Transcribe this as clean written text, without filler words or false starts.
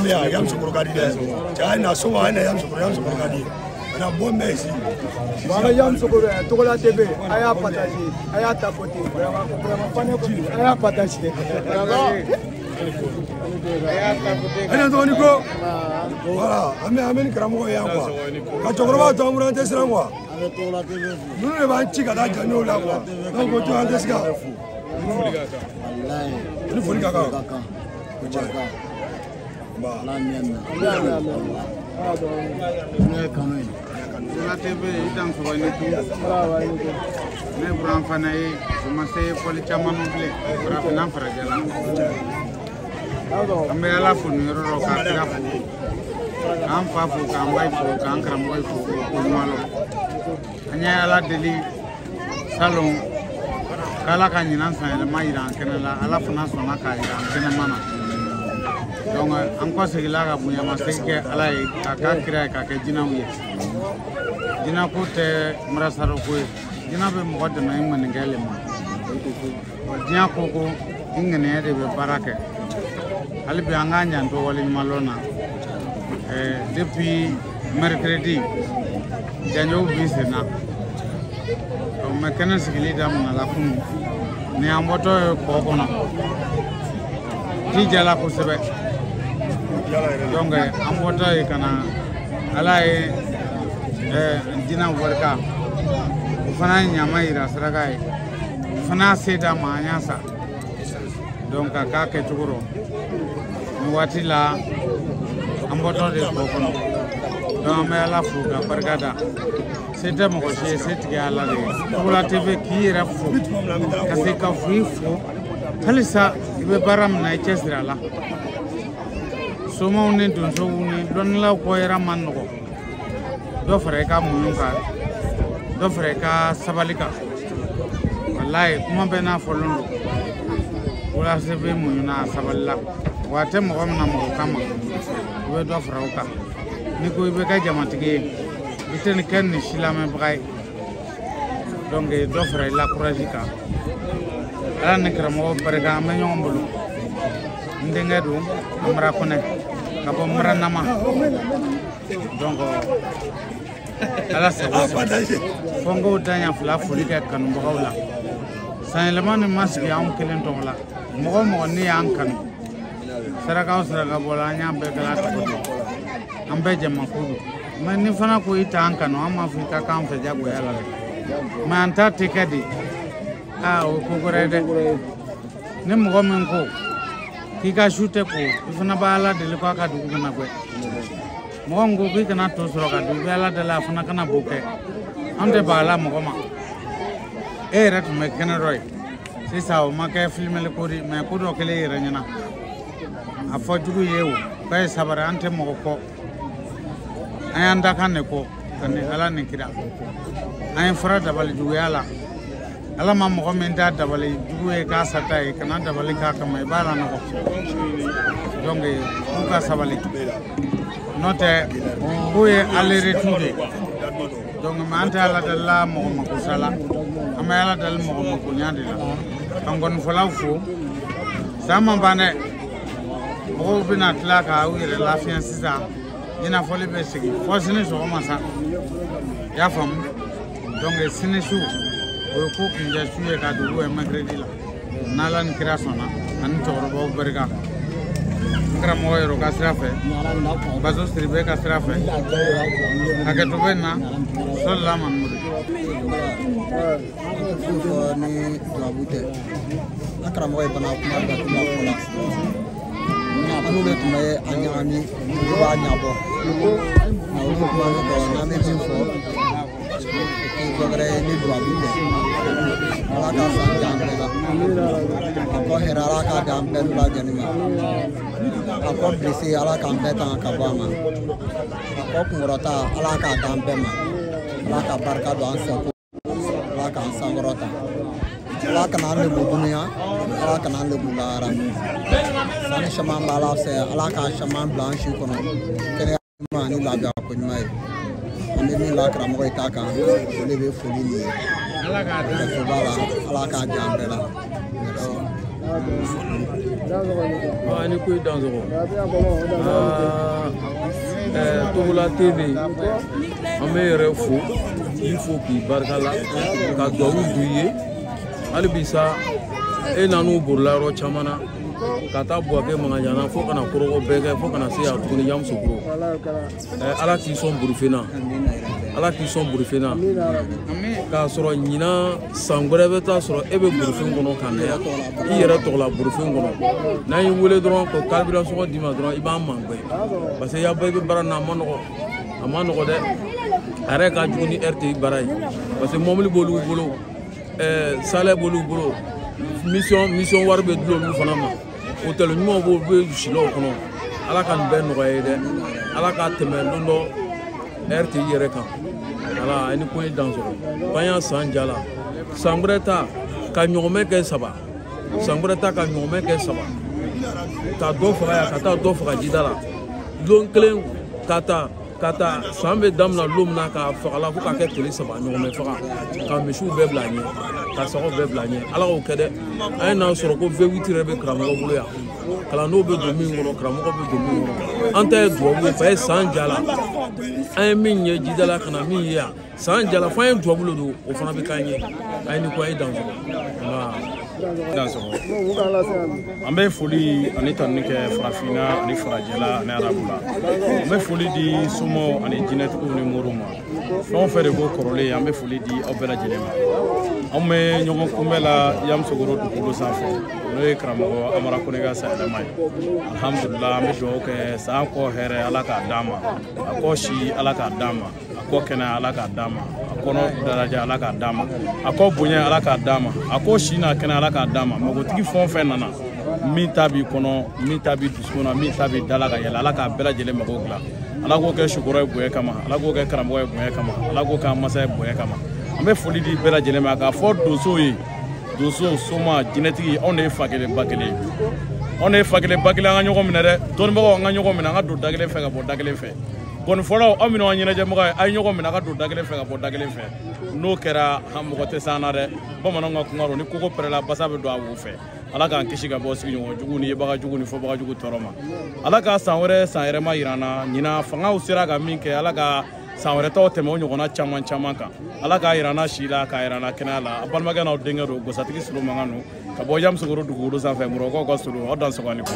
bɛ yan Yamoussoukro ka di dɛ. Cɛ a ye na so a ye na Yamoussoukro, Yamoussoukro ka di. Maintenant bon bɛ ici. Bon, an ka Yamoussoukro yan Togola TV, a y'a partager, a y'a tapoter, vraiment vraiment fane ko a y'a partager. A tɔgɔ ko voilà, an bɛ ni karamɔgɔ ye yan quoi. Ka cɛkɔrɔba to an bolo an tɛ siran quoi. Ninnu de b'an ci ka taa janɲɛw la quoi. Donc o to an tɛ siga. Ni foli ka kan. O cɛ. Ba. Ne ye kanu ye. Togola TV i dan sɔgɔ ni ko. Ne buran fana ye o ma se fɔli caman ma bilen farafinna farajɛ la. An bɛ Ala fo nin yɔrɔ rɔ k'a kira fo k'an fa fo k'an ba fo k'an karamɔgɔ fo k'o ɲuman lɔ. An ye Ala deli salon k'Ala ka ɲinan san yɛlɛma yira an kɛnɛ la, Ala fana sɔnna k'a yira an kɛnɛma na. Donc an kɔsegila ka bonyamasegin kɛ Ala ye k'a k'a kira ye k'a kɛ jinɛw ye. Jinɛko tɛ marasarɔ ko ye, jinɛ bɛ mɔgɔ dɛmɛ i ŋaninkɛ le ma. Diɲɛ ko ko i ŋaniya de bɛ baara kɛ. Hali bi an k'an janto waleɲumanlɔn na. Depuis mercredi janjow b'i sen na. Mais kɛnɛ sigili daminɛ la kunun ni an bɔtɔ ye kɔ kɔnɔ ji jala kosɛbɛ. Donc an bɔtɔ ye ka na Ala ye jinɛ barika o fana ye ɲama yira saraka ye, o fana y'a se d'a ma an y'a sa. Donc a k'a kɛcogo rɔ nin waati la an bɔtɔ de kɔ kɔnɔ. Donc an bɛ Ala fo ka barika da. Se tɛ mɔgɔ si ye, se tigi ye Ala de ye. Togola TV k'i yɛrɛ fo ka se ka fo i fo halisa i bɛ baara min na i cɛsiri a la. Somaw ni donsow ni dɔnnilaw kɔ yɛrɛ man nɔgɔ. Dɔ fara i ka muɲu kan, dɔ fara i ka sabali kan. Walayi kuma bɛɛ n'a fɔlen don. Togola TV muɲuna a sabalila. Wa a tɛ mɔgɔ min na mɔgɔ kama, i bɛ dɔ fara o kan. N'i ko i bɛ kɛ jamatigi ye, i tɛ nin kɛ nin si lamɛnbaga ye. Donc dɔ fara i la courage kan. Ala ni karamɔgɔ barika an bɛ ɲɔgɔn bolo. N denkɛ don Amara Kɔnɛ ka bɔ Maranama. Donc Ala sago sago. Fo n k'o daɲɛ fila foli kɛ kanubagaw la. Sanyɛlɛma nin ma sigi anw kelen tɔgɔ la. Mɔgɔ o mɔgɔ n'i y'an kanu, saraka o saraka bɔla an y'a bɛɛ kɛla tɔgɔ di. An bɛɛ jɛmako don. Mais ni fana ko i t'an kanu, an m'a fɔ i ka k'an fɛ jagoya la dɛ. Mais an ta tɛ kɛ de. Aa o ye ko wɛrɛ ye dɛ. Ni mɔgɔ min ko k'i ka su tɛ ko, i fana b'a Ala deli k'a ka dugu kana gwɛ. Mɔgɔ min ko k'i kana to sɔrɔ ka dun, i bɛ Ala deli a fana kana bo kɛ. An tɛ ban a la mɔgɔ ma. E yɛrɛ tun bɛ kɛnɛ dɔ ye. Sisan o ma kɛ filimeli ko de, mais ko dɔ kɛlen e yɛrɛ ɲɛna. A fɔ jugu ye o, k'a ye sabari, an tɛ mɔgɔ kɔ. An y'an dakan de kɔ ani Ala ni kira. An ye fara dabali juguya la. Ala ma mɔgɔ min ta dabali jugu ye k'a sata ye, kana dabali k'a kama, i b'a lanɔgɔ. Donc k'u ka sabali. N'o tɛ k'o ye aller retour de ye. Donc mais an tɛ Ala delila mɔgɔ makosa la. An bɛ Ala deli mɔgɔ makoɲa de la. Ka ngɔnifɔlaw fo. San ma ban dɛ. Mɔgɔw bɛna tila k'aw yɛrɛ lafiɲɛ sisan. Ɲɛnafɔli bɛ sigi fɔ sini sɔgɔma sa. I y'a faamu? Donc sini su o ye ko kunjɛ su ye ka dugu ye mercredi la. N'Ala ni kira sɔnna ani cɛkɔrɔbaw barika. N karamɔgɔ yɛrɛ ka sira fɛ, Bazo Siribe ka sira fɛ, hakɛto bɛ na, sɔlila Mamudu. Foyi fɔ ni tubabu tɛ. An karamɔgɔ ye bana kuma datugu fɔ la. An n'olu tun bɛ a ɲagami, olu b'a ɲabɔ. Nka olu kuma min fɔ, n'an bɛ min fɔ, o tɛ dɔwɛrɛ ye ni dubabu tɛ. Ala ka san diya an bɛɛ la. A kɔ hɛrɛ Ala k'a d'an bɛɛ lajɛlen ma. A kɔ bilisi Ala k'an bɛɛ tanga ka bɔ a ma. A kɔ kunkɔrɔta Ala k'a d'an bɛɛ ma. Ala ka barika don an sɛko. Ala k'an sankɔrɔta. Ala kana an lebu dunuya, Ala kana an lebu lahara. Sani caman b'a la fɛ, Ala k'a caman bila an si kɔnɔ. Kɛnɛya ɲuman ani lafiya ko ɲuman ye. An bɛ min la karamɔgɔ ye t'a kan, o de bɛ foli nin ye. Kɛfɛ b'a la, Ala k'a diya an bɛɛ la. Ni ko i dansogo. Togola TV an bɛ yɛrɛ fo k'i fo k'i barika la ka duwawu d'u ye hali bi sa e nan'u borila yɔrɔ caman na ka taa Buwake Mankajan fo kana koroko bɛɛ kɛ fo kana se yan tuguni Yamusokoro. Ala k'i sɔn burufin na, Ala k'i sɔn burufin na k'a sɔrɔ ɲinan san wɛrɛ bɛ taa sɔrɔ e bɛ burufin kɔnɔ ka na yan i yɛrɛ tɔgɔla burufin kɔnɔ n'an y'i wele dɔrɔn ko carburant sɔngɔ d'i ma dɔrɔn i b'an mangbɛ parce que yaba i bɛ baara na a ma nɔgɔ a ma nɔgɔ dɛ a yɛrɛ ka jugu ni RTI baara ye parce que mɔbili b'olu bolo salaire b'olu bolo mission wari bɛ di olu fana ma hôtel ɲumanw b'o bɛ silaw kɔnɔ Ala ka nin bɛɛ nɔgɔya ye dɛ Ala ka tɛmɛ don dɔ RTI yɛrɛ kan ala a ni ko ye dan sɔrɔ k'an y'a san ja la san wɛrɛ ta ka ɲɔgɔnmɛ kɛ saba san wɛrɛ ta ka ɲɔgɔnmɛ kɛ saba ka dɔ faga yan ka taa dɔ faga jida la don kelen ka taa san bɛ daminɛ don min na k'a fagala fo k'a kɛ tile saba ɲɔgɔnmɛ faga ka misiw bɛɛ bila a ɲɛ ka sagaw bɛɛ bila a ɲɛ Ala k'o kɛ dɛ an ye n'a sɔrɔ ko V8 yɛrɛ bɛ karamɔgɔ bolo yan kalandenw bɛ don min kɔnɔ karamɔgɔ bɛ don min kɔnɔ an ta ye duwawu ye fa ye san ja la an ye min ye jida la ka na min ye yan san ja la fo an ye duwawu le don o fana bɛ k'an ye a ye ni ko a ye dan sɔrɔ. An bɛ foli ani tanuni kɛ farafinna ani farajɛla ani arabu la an bɛ foli di somɔgɔw ani jinɛtigiw ni moriw ma fɛn o fɛn de ko kɔrɔlen an bɛ foli di aw bɛɛ lajɛlen ma anw bɛ ɲɔgɔn kunbɛ la Yamusokoro dugukolo sanfɛ n'o ye karamɔgɔ Amara Kone ka sayɛlɛma ye alhamdulila an bɛ dugawu kɛ san kɔ hɛrɛ Ala k'a d'an ma a kɔ si Ala k'a d'an ma a kɔ kɛnɛya Ala k'a d'an ma a kɔnɔ daraja Ala k'a d'an ma a kɔ bonya Ala k'a d'an ma a kɔ si n'a kɛnɛ Ala k'a d'an ma magotigi fɛn o fɛn nana min ta b'i kɔnɔ min ta b'i dusukun na min ta b'i da la ka yɛlɛ Ala k'a bɛɛ lajɛlen mago dilan Ala k'o kɛ sukɔrɔ ye bonya kama Ala k'o kɛ karamɔgɔ ye bonya kama Ala k'o kɛ an masa ye bonya kama an bɛ foli di bɛɛ lajɛlen ma k'a fɔ donsow ye donso soma jinɛtigi anw de ye fa kelen ba kelen anw de ye fa kelen ba kelen an ka ɲɔgɔn minɛ dɛ dɔnnibagaw an ka ɲɔgɔn minɛ an ka don da kelen fɛ ka bɔ da kelen fɛ gɔnifɔlaw aw minnu an ɲɛnajɛmɔgɔ ye a ye ɲɔgɔn minɛ a ka don da kelen fɛ ka bɔ da kelen fɛ n'o kɛra mɔgɔ tɛ s'an na dɛ bamananw ka kuma don ni koko pɛrɛla basa bɛ don a wo fɛ Ala k'an kisi ka bɔ sigiɲɔgɔn jugu ni yebaga jugu ni fɔbaga jugu tɔɔrɔ ma Ala ka san wɛrɛ san yɛrɛma yira an na ɲinan fangaw sera ka min kɛ Ala ka san wɛrɛ taw tɛmɛ o ɲɔgɔnna caman caman kan Ala k'a yira an na si la k'a yira an na kɛnɛya la a balimakɛ n'aw denkɛ don Gosatigi Solo mankan don ka bɔ Yamusokoro dugukolo sanfɛ Mɔrɔkaw ka solo aw dansɔgɔ ani ko.